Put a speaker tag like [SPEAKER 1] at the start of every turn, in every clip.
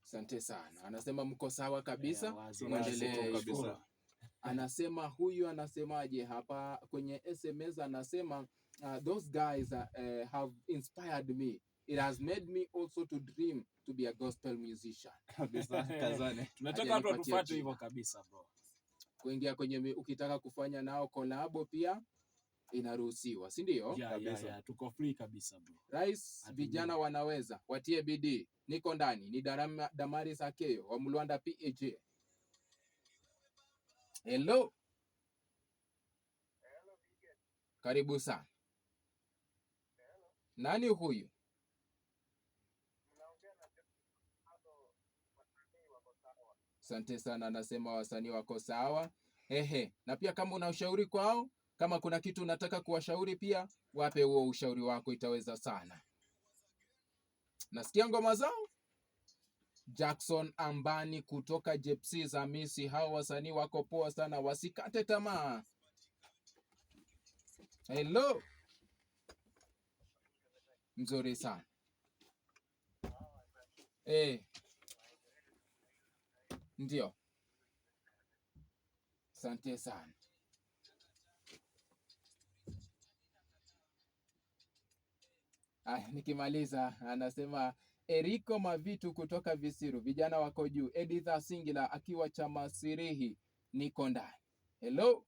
[SPEAKER 1] Asante sana. Anasema mko sawa kabisa.
[SPEAKER 2] Eh, wazi,
[SPEAKER 1] Mwendelee
[SPEAKER 2] wazi.
[SPEAKER 1] hivyo.
[SPEAKER 3] Kabisa.
[SPEAKER 1] Anasema huyu anasemaje hapa kwenye SMS? Anasema those guys have inspired me. It has made me also to dream to be a gospel musician.
[SPEAKER 3] Kabisa, kazane.
[SPEAKER 2] Tunataka watu
[SPEAKER 1] Hajanipatia
[SPEAKER 2] watufuate
[SPEAKER 1] jina.
[SPEAKER 2] hivyo kabisa bro.
[SPEAKER 1] Kuingia kwenye ukitaka kufanya nao kolabo pia inaruhusiwa, si ndio?
[SPEAKER 2] Yeah, yeah,
[SPEAKER 3] Kabisa.
[SPEAKER 2] yeah. Tuko free kabisa bro.
[SPEAKER 1] Rais,
[SPEAKER 2] Hatunyimi.
[SPEAKER 1] vijana wanaweza, watie bidii. Niko ndani, ni Damaris Akeyo wa Mlwanda PAJ. Hello. Karibu sana. Nani huyu? Asante sana, anasema wasanii wako sawa. Ehe, na pia kama una ushauri kwao, kama kuna kitu unataka kuwashauri pia, wape huo ushauri wako, itaweza sana. Nasikia ngoma zao. Jackson Ambani kutoka Jepsi za Misi, hao wasanii wako poa sana, wasikate tamaa. Hello. Mzuri sana. Ndio. Asante sana. Aya, nikimaliza anasema Eriko Mavitu kutoka Visiru, vijana wako juu. Edith Asingila akiwa Chamasirihi, niko ndani. Hello.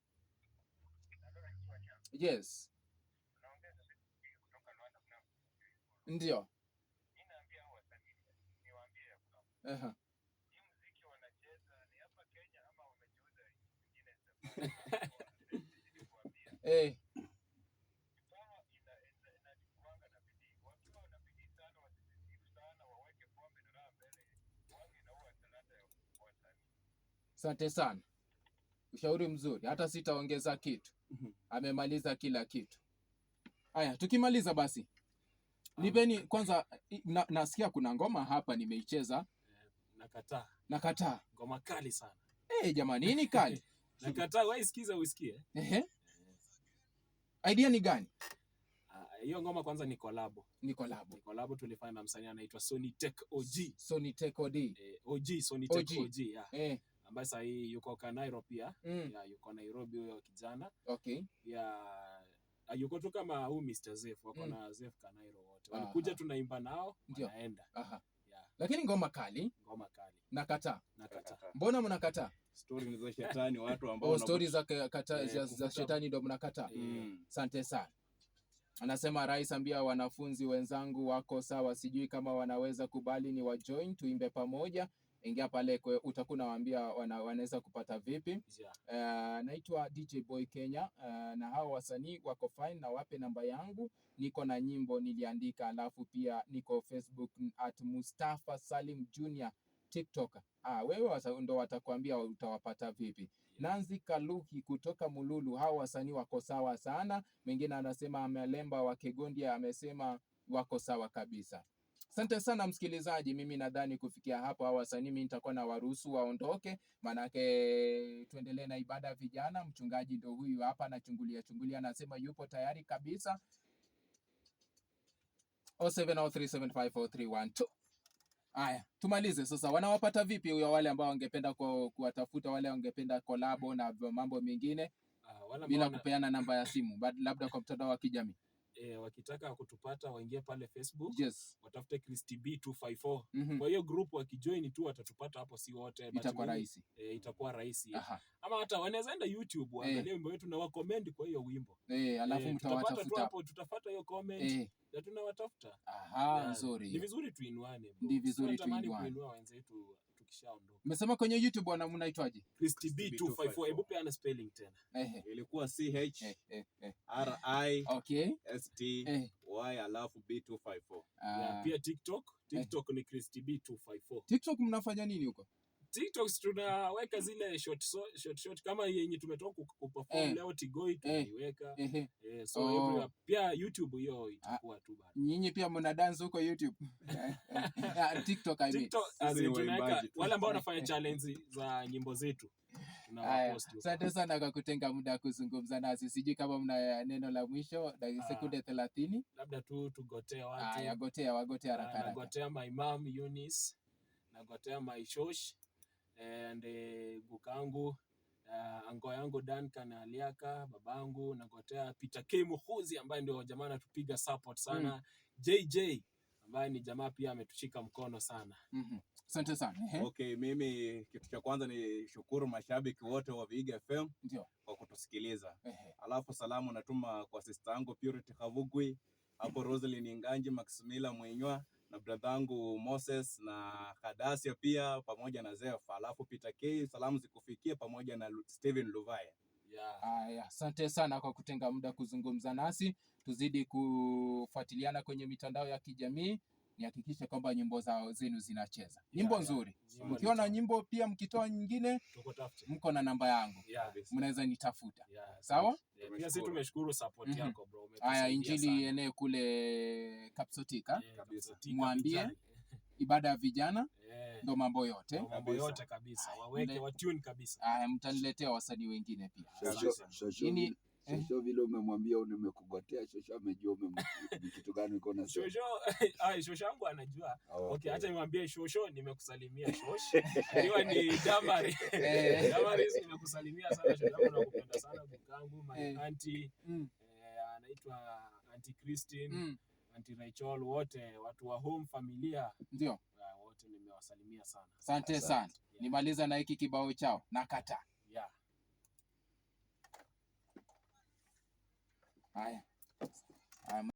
[SPEAKER 1] Yes. Ndio. Aha. Asante sana. Ushauri mzuri, hata sitaongeza kitu. Amemaliza kila kitu. Haya, tukimaliza basi. Nipeni kwanza nasikia kuna ngoma hapa nimeicheza.
[SPEAKER 2] Nakataa.
[SPEAKER 1] Nakataa.
[SPEAKER 2] Ngoma kali sana.
[SPEAKER 1] Jamani, hii ni kali.
[SPEAKER 2] Nakataa, wewe sikiza usikie.
[SPEAKER 1] Ehe. Idea ni gani?
[SPEAKER 2] Hiyo ngoma kwanza ni collab.
[SPEAKER 1] Ni collab.
[SPEAKER 2] Ni collab tulifanya na msanii anaitwa Sony Tech OG.
[SPEAKER 1] Sony Tech OG.
[SPEAKER 2] OG, Sony Tech
[SPEAKER 1] OG.
[SPEAKER 2] OG, yeah. Ambaye sasa hii yuko Kanairo pia. Yeah, yuko Nairobi huyo kijana. Yeah, yuko tu kama huyu Mr. Zef, wako na Zef Kanairo wote. Walikuja tunaimba nao, wanaenda. Yeah.
[SPEAKER 1] Lakini ngoma kali.
[SPEAKER 2] Ngoma kali.
[SPEAKER 1] Nakataa.
[SPEAKER 2] Nakataa.
[SPEAKER 1] Mbona mnakataa?
[SPEAKER 3] Story ni za shetani, watu ambao
[SPEAKER 1] Oh, story za kata, za
[SPEAKER 2] kuvuta
[SPEAKER 1] shetani ndio mnakataa. Asante sana. Anasema rais, ambia wanafunzi wenzangu wako sawa, sijui kama wanaweza kubali ni wa join tuimbe pamoja. Ingia pale kwe, utakuwa unawaambia wanaweza kupata vipi. Naitwa DJ Boy Kenya, na hao wasanii wako fine, na wape namba yangu. Niko na nyimbo niliandika, alafu pia niko Facebook at Mustafa Salim Junior, TikTok. Wewe ndo watakwambia utawapata vipi. Nancy Kaluki kutoka Mululu, hao wasanii wako sawa sana. Mwingine anasema Amelemba wa Kegondia amesema wako sawa kabisa. Asante sana msikilizaji, mimi nadhani kufikia hapo hawa wasanii mimi nitakuwa na waruhusu waondoke, manake tuendelee na ibada ya vijana. Mchungaji ndo huyu hapa anachungulia chungulia, anasema yupo tayari kabisa. 0703754312. Haya, tumalize sasa. Wanawapata vipi huyo wale ambao wangependa kuwatafuta, wale wangependa kolabo na mambo mengine?
[SPEAKER 2] Wale
[SPEAKER 1] bila
[SPEAKER 2] ambao
[SPEAKER 1] kupeana namba ya simu, but labda kwa mtandao wa kijamii.
[SPEAKER 2] Wakitaka kutupata waingie pale Facebook. Watafute Christy B 254. Kwa hiyo group wakijoin tu watatupata hapo, si wote, but
[SPEAKER 1] Itakuwa
[SPEAKER 2] mimi,
[SPEAKER 1] rahisi.
[SPEAKER 2] Itakuwa rahisi. Ama hata wanaweza enda YouTube waangalie wimbo wetu na wa comment kwa hiyo wimbo.
[SPEAKER 1] Alafu
[SPEAKER 2] Tutapata tu
[SPEAKER 1] mtawatafuta.
[SPEAKER 2] hapo, tutafuata hiyo comment na tunawatafuta.
[SPEAKER 1] Nzuri.
[SPEAKER 2] Ni vizuri tuinuane, bro.
[SPEAKER 1] Ni vizuri
[SPEAKER 2] Tunatamani
[SPEAKER 1] tuinuane.
[SPEAKER 2] kuinua wenzetu tukishaondoka.
[SPEAKER 1] Umesema kwenye YouTube bwana mnaitwaje?
[SPEAKER 2] Christy B
[SPEAKER 3] B
[SPEAKER 2] 254. Hebu peana spelling tena.
[SPEAKER 3] Ilikuwa C H R I S T Y alafu B 254.
[SPEAKER 2] Yeah, pia TikTok. TikTok ni Christy B 254.
[SPEAKER 1] TikTok mnafanya nini huko?
[SPEAKER 2] TikTok tunaweka zile short, so, short, short kama yenye tumetoka kuperform leo Tigoi tunaiweka. So everywhere. Pia YouTube hiyo itakuwa tu bado.
[SPEAKER 1] Nyinyi pia mna dance huko YouTube? TikTok I mean.
[SPEAKER 2] TikTok,
[SPEAKER 3] Sisi
[SPEAKER 2] as
[SPEAKER 3] ni
[SPEAKER 2] in tunaweka
[SPEAKER 3] waimbaji tu.
[SPEAKER 2] wale ambao wanafanya challenge za nyimbo zetu.
[SPEAKER 1] Haya,
[SPEAKER 2] Tunawapost huko.
[SPEAKER 1] asante sana kwa kutenga muda kuzungumza nasi. Sijui kama mna neno la mwisho, dakika sekunde 30.
[SPEAKER 2] Labda tu tugotee watu.
[SPEAKER 1] Haya, gotea, wagotea haraka haraka.
[SPEAKER 2] Nagotea my mom Eunice. Nagotea my shosh and gukangu, ango yangu Duncan Aliaka, babangu. Nagotea Peter K Muhuzi ambaye ndio jamaa anatupiga support sana. JJ ambaye ni jamaa pia ametushika mkono sana.
[SPEAKER 1] Asante sana. Ehe.
[SPEAKER 3] Okay, mimi kitu cha kwanza ni shukuru mashabiki wote wa Vihiga FM kwa kutusikiliza. Alafu salamu natuma kwa sister yangu Purity Kavugwi, hapo Roselyn Inganji, Maximila Mwinywa na brother yangu Moses na Hadasia pia pamoja na Zef. Alafu Peter K, salamu zikufikie pamoja na Steven Luvaya.
[SPEAKER 1] Haya, asante sana kwa kutenga muda kuzungumza nasi. Tuzidi kufuatiliana kwenye mitandao ya kijamii, nihakikishe kwamba nyimbo zao zenu zinacheza. Nyimbo nzuri.
[SPEAKER 2] Nyimbo
[SPEAKER 1] Mkiona
[SPEAKER 2] ni
[SPEAKER 1] nyimbo pia mkitoa nyingine,
[SPEAKER 2] Tukutafute.
[SPEAKER 1] Mko na namba yangu. Mnaweza nitafuta. Sawa?
[SPEAKER 2] Yeah, pia sisi tumeshukuru support yako bro.
[SPEAKER 1] Haya,
[SPEAKER 2] Umetusaidia
[SPEAKER 1] injili
[SPEAKER 2] sana.
[SPEAKER 1] ienee kule Kapsotika.
[SPEAKER 3] Kabisa.
[SPEAKER 2] Kapsotika
[SPEAKER 1] Mwambie
[SPEAKER 2] vijana.
[SPEAKER 1] Ibada ya vijana ndo mambo yote.
[SPEAKER 2] Ndo mambo
[SPEAKER 3] Kabisa.
[SPEAKER 2] yote kabisa. Waweke wa tune kabisa.
[SPEAKER 1] Haya, mtaniletea wasanii wengine pia.
[SPEAKER 4] Shosho,
[SPEAKER 2] Asante.
[SPEAKER 4] shosho, shosho vile umemwambia nimekugotea, shosho amejua ni kitu gani uko unasema.
[SPEAKER 2] Shosho, ai, shosho yangu anajua.
[SPEAKER 4] Oh,
[SPEAKER 2] Okay, acha nimwambie shosho nimekusalimia shosh. Akiwa ni Damari. Damari, nimekusalimia sana shosho yangu, nakupenda sana gukangu, my auntie, anaitwa Auntie Christine, Auntie Rachel, wote watu wa home familia, wote nimewasalimia sana.
[SPEAKER 1] Asante
[SPEAKER 4] Asante.
[SPEAKER 1] sana. Nimaliza na hiki kibao chao. Nakata. Haya. Haya.